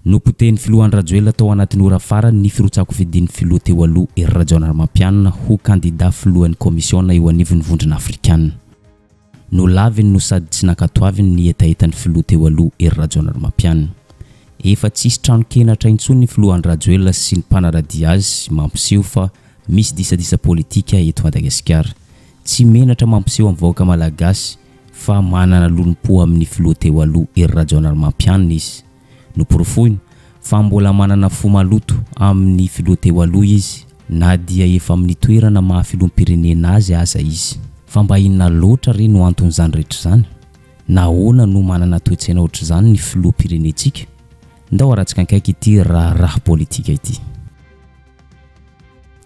Nopotehin'ny filoha Andry Rajoelina tao anatin'ny ora farany ny firotsahan-kofidin'ny filoha teo aloha Hery Rajaonarimampianina ho kandida filohan'ny kaomisiona eo anivon'ny Vondrona Afrikana. Nolaviny no sady tsy nankatoaviny ny hetahetan'ny filoha teo aloha Hery Rajaonarimampianina. Efa tsisy tranon-kenatra intsony ny filoha Andry Rajoelina sy ny mpanara-dia azy mampiseho fa misy disadisa politika eto Madagasikara. Tsy menatra mampiseho amin'ny vahoaka malagasy fa manana lolompo amin'ny filoha teo aloha Hery Rajaonarimampianina izy. Noporofoiny fa mbola manana fo maloto amin'ny filoha teo aloha izy na dia efa amin'ny toerana maha filoham-pirenena azy aza izy. Fa mba inona loatra re no anton'izany rehetra izany? Nahoana no manana toe-tsaina ohatr'izany ny filoham-pirenentsika? Ndao aratsika ankaiky ity raharaha politika ity.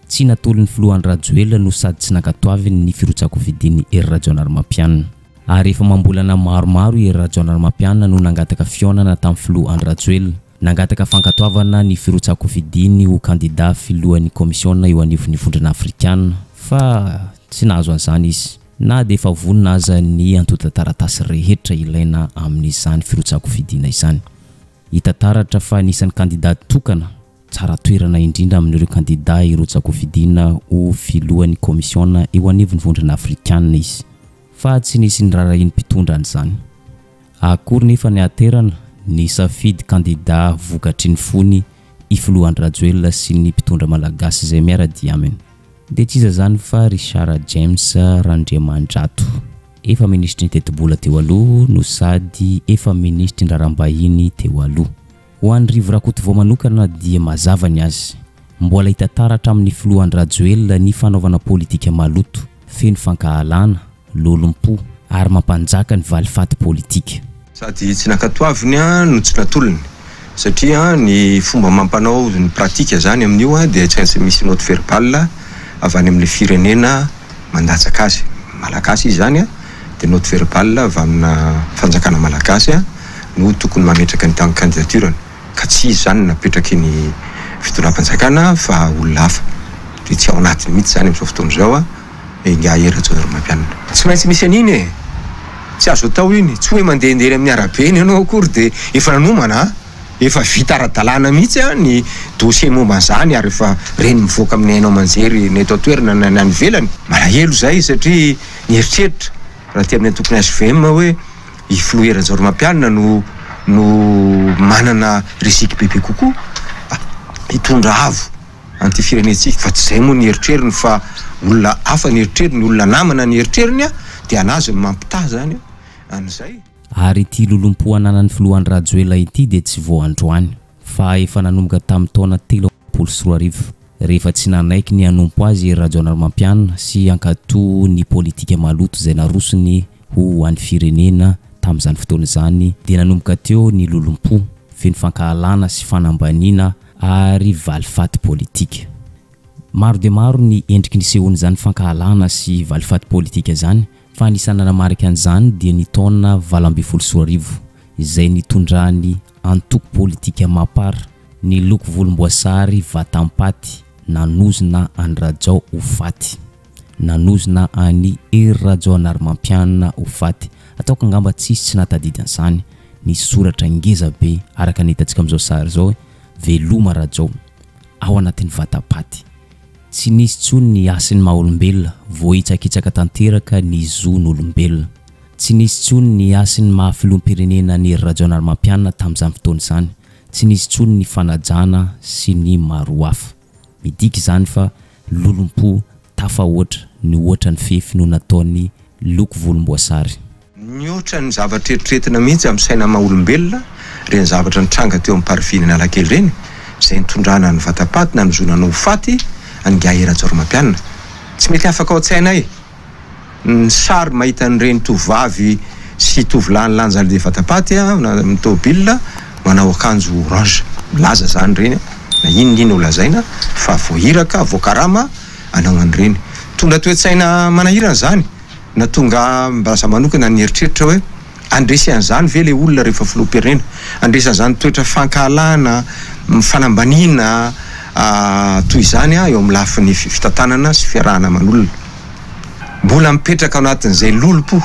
Tsy natolon'ny filoha Andry Rajoelina no sady tsy nankatoaviny ny firotsahan-kofidin'i Hery Rajaonarimampianina. Ary efa amam-bolana maromaro i Hery Rajaonarimampianina no nangataka fihaonana tamin'ny filoha Andry Rajoelina. Nangataka fankatoavana ny firotsahan-kofidiny ho kandida filohan'ny kaomisiona eo anivon'ny Vondrona Afrikana fa tsy nahazo an'izany izy na dia efa vonona aza ny antontan-taratasy rehetra ilaina amin'izany firotsahan-kofidina izany. Hita taratra fa anisan'ny kandida tokana Tsara toerana indrindra amin'ireo kandidà hirotsa-kofidina ho filohan'ny kaomisiona eo anivon'ny Vondrona Afrikanina izy. Fa tsy nisy nirarahian'ny mpitondra an'izany. Akory nefa ny haterana, nisafidy kandidà vokatry ny fony i Filoha Andry Rajoelina sy ny mpitondra malagasy izay miara-dia aminy. Dia tsy iza izany fa Richard James Randriamandrato, efa minisitry ny tetibola teo aloha no sady efa minisitry ny raharaham-bahiny teo aloha. Ho an'i Rivo Rakotovao manokana dia mazava ny azy. Mbola hita taratra amin'ny filoha Andry Rajoelina ny fanaovana politika maloto, feno fankahalana, lolompo ary mampanjaka ny valifaty politika. Sady tsy nankatoaviny no tsy natolony satria ny fomba amam-panao, ny pratique izany amin'io dia tsy maintsy misy note verbale avy any amin'ilay firenena mandatsaka azy. Malagasy izy izany dia note verbale avy amina fanjakana malagasy no tokony mametraka ny candidature-ny ka tsy izy izany no napetraky ny fitondram-panjakana fa olona hafa. Dia tsy ao anatiny mihitsy izany amin'izao fotoana izao ingahy Hery Rajaonarimampianina. Tsy maintsy misy an'iny e! Tsy azo atao iny. Tsy hoe mandehandeha eny amin'ny arabe eny ianao akory dia efa nanomana a! Efa vita ara-dalàna mihitsy ny dossier momba an'izany ary efa reny mivoaka amin'ny haino aman-jery na eto an-toerana na any ivelany. Malahelo izahay satria nieritreritra raha aty amin'ny antokon'ny hvm hoe i Filoha Hery Rajaonarimampianina no no manana risque bebe kokoa hitondra avo an'ity firenentsika fa tsy izay moa ny eritreriny fa olona hafa ny eritreriny, olona namana ny eritreriny dia an'azy ny mampitaha izany an'izay. Ary ity lolompo ananan'ny filoha Andry Rajoelina ity dia tsy vao androany fa efa nanomboka tamin'ny taona 2023 rehefa tsy nanaiky ny hanompo azy Hery Rajaonarimampianina sy hankatò ny politika maloto izay narosony ho an'ny firenena tamin'izany fotoana izany dia nanomboka teo ny lolompo feno fankahalana sy fanambaniana ary valifaty politika. Maro dia maro ny endriky nisehoan'izany fankahalana sy valifaty politika izany fa anisan'ny nanamarika an'izany dia ny taona 2018 izay nitondran'ny antoko politika Mapar ny loko volomboasary vatam-paty nanozona an'i Rajao ho faty. Nanozona an'i Hery Rajaonarimampianina ho faty. Ataoko angamba tsisy tsy nahatadidy an'izany. Nisy soratra ngeza be araka ny hitantsika amin'izao sary izao hoe Veloma Rajao. Ao anatin'ny vata-paty. Tsy nisy intsony ny hasin'ny maha olombelona, voahitsakitsaka tanteraka ny zon'olombelona. Tsy nisy intsony ny hasin'ny maha filoham-pirenena an'i Hery Rajaonarimampianina tamin'izany fotoana izany. Tsy nisy intsony ny fanajana sy ny maro hafa. Midika izany fa lolompo tafahoatra ny hoatra ny fefy no nataon'ny loko volomboasary. Nihoatra ny zavatra eritreretina mihitsy amin'ny saina maha olombelona ireny zavatra nitranga teo amin'ny parvis Analakely ireny, izay nitondrana ny vata-paty nanozonana ho faty an'ingahy Rajaorimampianina. Tsy mety afaka ao an-tsainay ny sary mahita an'ireny tovovavy sy tovolahy nilanja an'ilay vata-paty amin'ny tômôbila manao akanjo orange. Milaza izany ireny na inona inona ho lazaina fa voahiraka, voakarama hanao an'ireny. Mitondra toe-tsaina manahirana izany. Nahatonga ahy mba za manokana nieritreritra hoe handresy an'izany ve ilay olona rehefa filoham-pirenena? Handresy an'izany toetra fankahalana, fanambaniana toy izany eo amin'ny lafiny fitantanana sy fiarahana aman'olona? Mbola mipetraka ao anatin'izay lolompo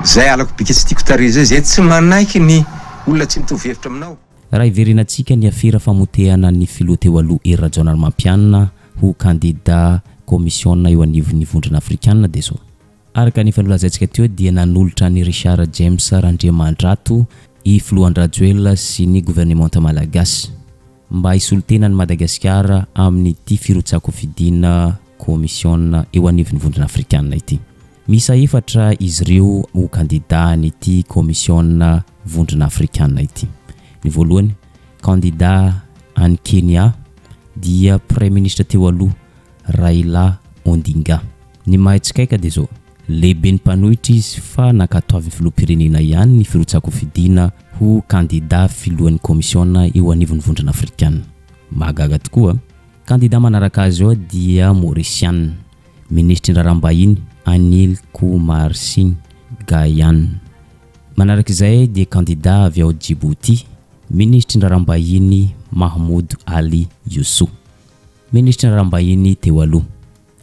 izay halako bika tsy tiako tarehy izay, izay tsy manaiky ny olona tsy mitovy hevitra aminao. Raha hiverenantsika ny afera famotehana ny filoha teo aloha Hery Rajaonarimampianina ho kandida kaomisiona eo anivon'ny Vondrona Afrikanina dia izao. Araka ny efa nolazaintsika teo dia nanolotra an'i Richard James Randriamandrato i Filoha Andry Rajoelina sy ny governemanta malagasy mba hisolo tena an'i Madagasikara amin'ity firotsahan-kofidina kaomisiona eo anivon'ny Vondrona Afrikanina ity. Miisa efatra izy ireo ho kandida an'ity kaomisiona Vondrona Afrikanina ity. Ny voalohany, kandida any Kenya dia Praiminisitra teo aloha Raila Odinga. Ny mahay tsikaika dia izao, lehiben'ny mpanohitra izy fa nankatoavin'ny filoham-pirenena ihany ny firotsahan-kofidina ho kandida filohan'ny kaomisiona eo anivon'ny Vondrona Afrikana. Mahagaga tokoa! Kandida manaraka azy eo dia Maorisiana, minisitry ny raharaham-bahiny Anil Kumar Singh Gayan. Manaraka izay dia kandida avy ao Djibouti, minisitry ny raharaham-bahiny Mahmoud Ali Youssouf. Minisitry ny raharaham-bahiny teo aloha.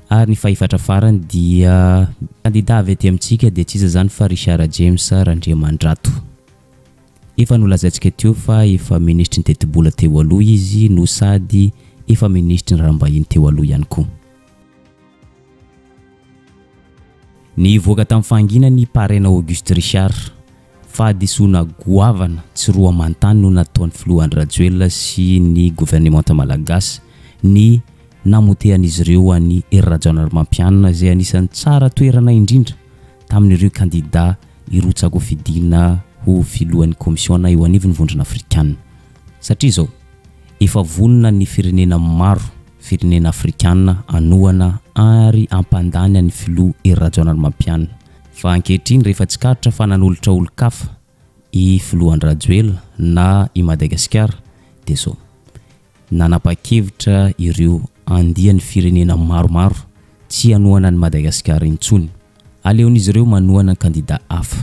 Ary ny fahefatra farany dia kandida avy aty amintsika dia tsy iza izany fa Richard James Randriamandrato. Efa nolazaintsika teo fa efa minisitry ny tetibola teo aloha izy no sady efa minisitry ny raharaham-bahiny teo aloha ihany koa. Nivoaka tamin'ny fahanginany i Parrain Auguste Richard. Fahadisoana goavana tsy roa aman-tany no nataon'ny filoha Andry Rajoelina sy ny governemanta malagasy ny namotehan'izy ireo an'i Hery Rajaonarimampianina izay anisan'ny tsara toerana indrindra tamin'ireo kandida hirotsakofidina ho filohan'ny kaomisiona eo anivon'ny Vondrona Afrikana. Satria izao, efa vonona ny firenena maro, firenena afrikana hanohana ary hampandany an'ny filoha Hery Rajaonarimampianina. Fa ankehitriny rehefa tsikaritra fa nanolotra olon-kafa i filoha Andry Rajoelina na i Madagasikara dia izao, nanapa-kevitra ireo andiany firenena maromaro tsy hanohana an'i Madagasikara intsony. Aleon'izy ireo manohana kandida hafa.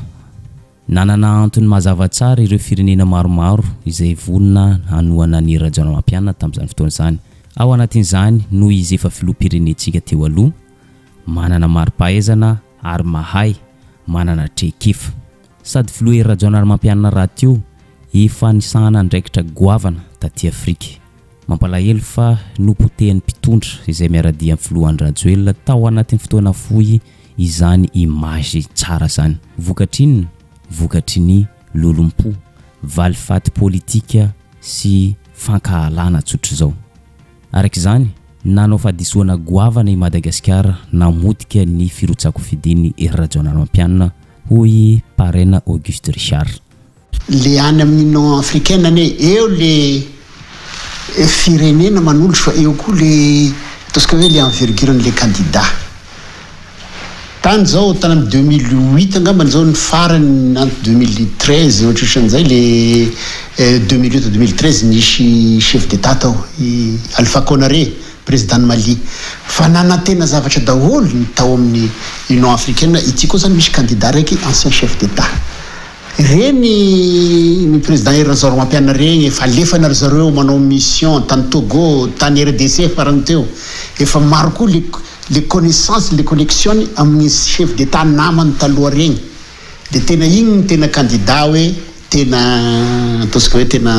Nanana antony mazava tsara ireo firenena maromaro izay vonona hanohana an'i Rajaonarimampianina tamin'izany fotoana izany. Ao anatin'izany noho izy efa filoham-pirenentsika teo aloha, manana mari-pahaizana ary mahay, manana traikefa. Sady filoha Hery Rajaonarimampianina rahateo efa nisahana andraikitra goavana taty Afrika. Mampalahelo fa nopotehin'ny mpitondra izay miara-dia amin'ny filoha Andry Rajoelina tao anatin'ny fotoana fohy izany image tsara izany. Vokatry inona? Vokatry ny lolompo, valifaty politika sy fankahalana tsotr'izao. Araka izany, nanao fahadisoana goavana i Madagasikara namotika ny firotsahan-kofidin'i Hery Rajaonarimampianina, hoy i Parrain Auguste Richard. Le any amin'ny Union Africaine anie eo le firenena manolotra fa eo koa le ataontsika hoe le envergure an'le candidat. Tany zao tany amin'ny 2008 angambany zao ny farany entre 2013 ohatrohatran'izay le 2008 2013 nisy chef d'Etat tao i Alpha Konaré président ny Mali fa nanantena zavatra daholo ny tao amin'ny Union Africaine ity koa zany misy candidat raiky ancien chef d'Etat. Ireny ny président Hery Rajaonarimampianina regny efa alefana ry zareo manao mission tany Togo, tany RDC farany teo, efa maro koa le le connaissance, le connexion-ny amin'ny chef d'Etat namany taloha regny, de tena igny no tena candidat hoe tena ataontsika hoe tena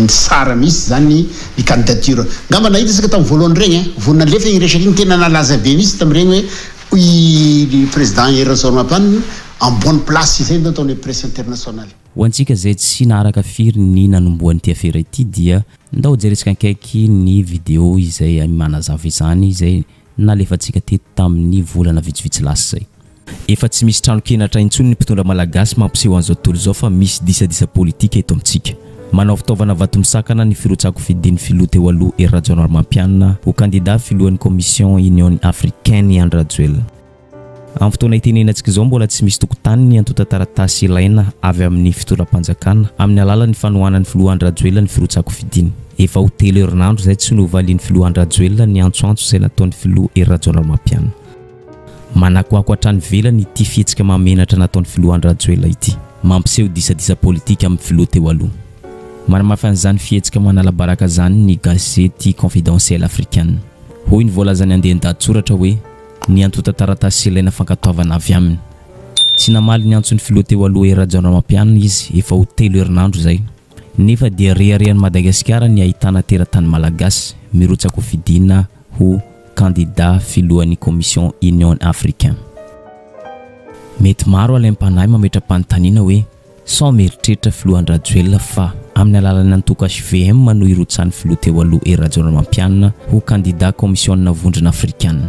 tsara mihitsy zany ny candidature. Ngamba nahita isika tamin'ny voalohany regny ein, vao nalefa igny resaka igny tena nalaza be mihitsy tamin'iregny hoe i président Hery Rajaonarimampianina en bonne place izay no ataon'ny presse internationale. Ho antsika izay tsy naharaka firy ny nanombohan'ity afera ity dia ndao jerentsika akaiky ny video izay manazava izany izay nalefantsika teto tamin'ny volana vitsivitsy lasa izay. Efa tsy misy tranon-kenatra intsony ny mpitondra malagasy mampiseho an'izao tontolo izao fa misy disadisa politika eto amintsika. Manao fitaovana vatomisakana ny firotsahan-kofidin'ny filoha teo aloha Hery Rajaonarimampianina ho kandida filohan'ny Commission Union Africaine i Andry Rajoelina. Amin'ny fotoana itenenantsika izao mbola tsy misy tokontany ny antontan-taratasy ilaina avy amin'ny fitondram-panjakana amin'ny alalan'ny fanohanan'ny filoha Andry Rajoelina ny firotsahan-kofidiny. Efa ho telo herinandro izay tsy novalian'ny filoha Andry Rajoelina ny antsoantso izay nataon'ny filoha Hery Rajaonarimampianina. Manakoako hatrany ivelany ity fihetsika mahamenatra nataon'ny filoha Andry Rajoelina ity. Mampiseho disadisa politika amin'ny filoha teo aloha. Manamafy an'izany fihetsika manala baraka izany ny gazety Confidentiel Africaine. Hoy ny voalazan'ny andian-dahatsoratra hoe ny antontan-taratasy ilaina fankatoavana avy aminy. Tsy namaly ny antson'ny filoha teo aloha Hery Rajaonarimampianina izy efa ho telo herinandro izay. Nefa dia reharehan'i Madagasikara ny ahitana teratany malagasy mirotsa-kofidina ho kandida filohan'ny Commission Union Africain. Mety maro alaim-panahy mametra-panontaniana hoe sao mieritreritra filoha Andry Rajoelina fa amin'ny alalan'ny antoko hvm no hirotsahan'ny filoha teo aloha Hery Rajaonarimampianina ho kandida kaomisiona vondrona afrikana.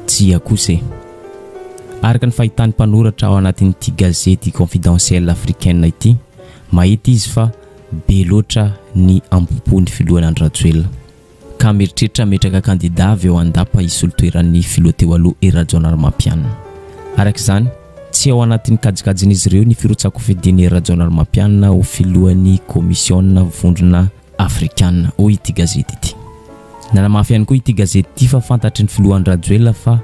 Tsia kosa e! Araka ny fahitan'ny mpanoratra ao anatin'ity gazety Confidentiel Africaine ity, mahita izy fa be loatra ny ambom-pon'ny filoha Andry Rajoelina. Ka mieritreritra hametraka kandida avy ao an-dapa hisolo toeran'ny filoha teo aloha Hery Rajaonarimampianina. Araka izany, tsy ao anatin'ny kajikajin'izy ireo ny firotsahan-kofidian'i Hery Rajaonarimampianina ho filohan'ny Komisiona Vondrona Afrikana, hoy ity gazety ity. Nanamafy ihany koa ity gazety ity fa fantatry ny filoha Andry Rajoelina fa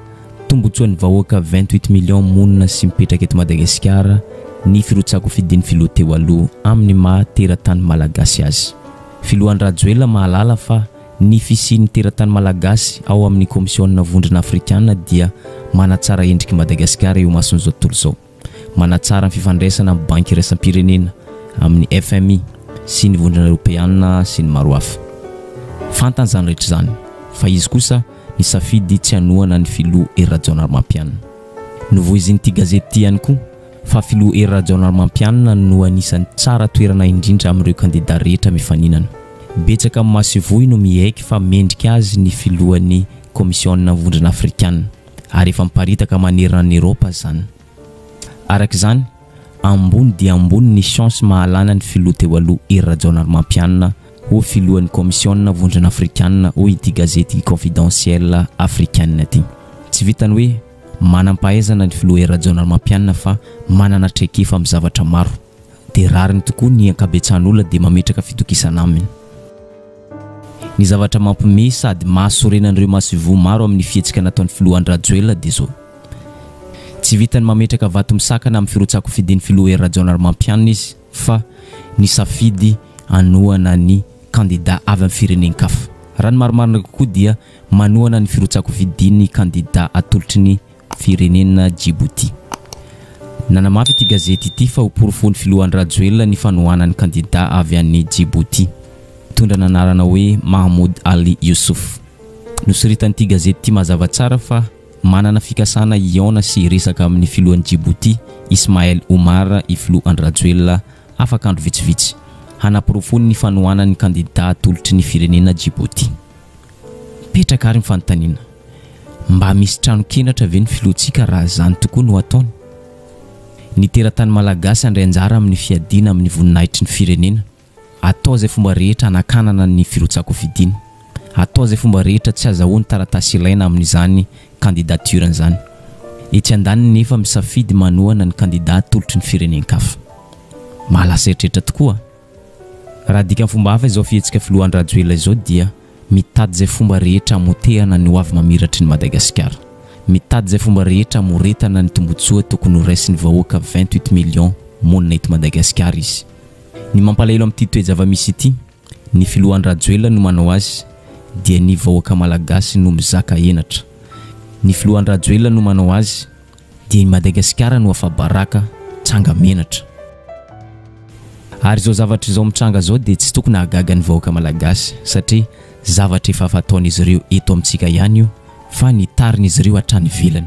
tombotsoan'ny vahoaka 28 millions monina sy mipetraka eto Madagasikara ny firotsahan-kofidian'ny filoha teo aloha amin'ny maha teratany malagasy azy. Filoha Andry Rajoelina mahalala fa ny fisian'ny teratany malagasy ao amin'ny Kaomisiona Vondrona Afrikana dia manatsara endrik'i Madagasikara eo imason'izao tontolo izao. Manatsara ny fifandraisana amin'ny Banky Iraisam-pirenena, amin'ny FMI sy ny Vondrona Eoropeana sy ny maro hafa. Fantany izany rehetra izany, fa izy kosa nisafidy tsy hanohana ny Filoha Hery Rajaonarimampianina. Novoizin'ity gazety ity ihany koa fa Filoha Hery Rajaonarimampianina no anisan'ny tsara toerana indrindra amin'ireo kandida rehetra mifaninana. Betsaka amin'ny masoivoho no miaiky fa mendrika azy ny filohan'ny Kaomisiona Vondrona Afrikana ary efa miparitaka manerana an'i Eropa izany. Araka izany, ambony dia ambony ny chance mahalana ny filoha teo aloha Hery Rajaonarimampianina ho filohan'ny Kaomisiona Vondrona Afrikana, hoy ity gazety Confidentiel Africaine ity. Tsy vitan'ny hoe Manam-pahaizana ny filoha Hery Rajaonarimampianina fa manana traikefa amin'ny zavatra maro. Dia rariny tokoa ny ankabetsahan'olona dia mametraka fitokisana aminy. Ny zavatra mampiomehy sady mahasorena an'ireo masoivoho maro amin'ny fihetsika nataon'ny filoha Andry Rajoelina dia izao. Tsy vitan'ny mametraka vato misakana amin'ny firotsahan-kofidin'ny filoha Hery Rajaonarimampianina izy fa nisafidy hanohana ny kandida avy amin'ny firenen-kafa. Raha ny marimarina kokoa dia manohana ny firotsahan-kofidin'ny kandida atolotry ny firenena Djibouti. Nanamafy ity gazety ity fa ho porofon'ny filoha Andry Rajoelina ny fanohanany kandida avy any Djibouti, mitondra ny anarana hoe Mahmoud Ali Youssouf. Nosoritan'ity gazety ity mazava tsara fa manana fikasana hihaona sy hiresaka amin'ny filohan'i Djibouti, Ismaël Omar i filoha Andry Rajoelina afaka andro vitsivitsy, hanaporofoany ny fanohanany ny kandida atolotry ny firenena Djibouti. Mipetraka ary ny fanontaniana, mba misy tranon-kenatra ve ny filohantsika raha izany tokoa no ataony? Ny teratany malagasy handray anjara amin'ny fiadiana amin'ny voninahitry ny firenena. Atao izay fomba rehetra hanakanana ny firotsahan-kofidina. Atao izay fomba rehetra tsy azahoany taratasy ilaina amin'izany candidature izany. Etsy andaniny nefa misafidy manohana ny kandida atolotry ny firenen-kafa. Mahalasa eritreritra tokoa a! Raha adika amin'ny fomba hafa izao fihetsika filoha Andry Rajoelina izao dia mitady izay fomba rehetra hamotehana ny hoavy mamiratry ny Madagasikara. Mitady izay fomba rehetra hamoretana ny tombotsoa tokony ho raisin'ny vahoaka 28 millions monina eto Madagasikara izy. Ny mampalahelo amin'ity toe-java-misy ity, ny filoha Andry Rajoelina no manao azy dia ny vahoaka Malagasy no mizaka henatra. Ny filoha Andry Rajoelina no manao azy dia i Madagasikara no afa-baraka, tranga-menatra. Ary izao zavatra izao mitranga izao dia tsy tokony hahagaga ny vahoaka Malagasy satria zavatra efa fataon'izy ireo eto amintsika ihany io fa nitarin'izy ireo hatrany ivelany.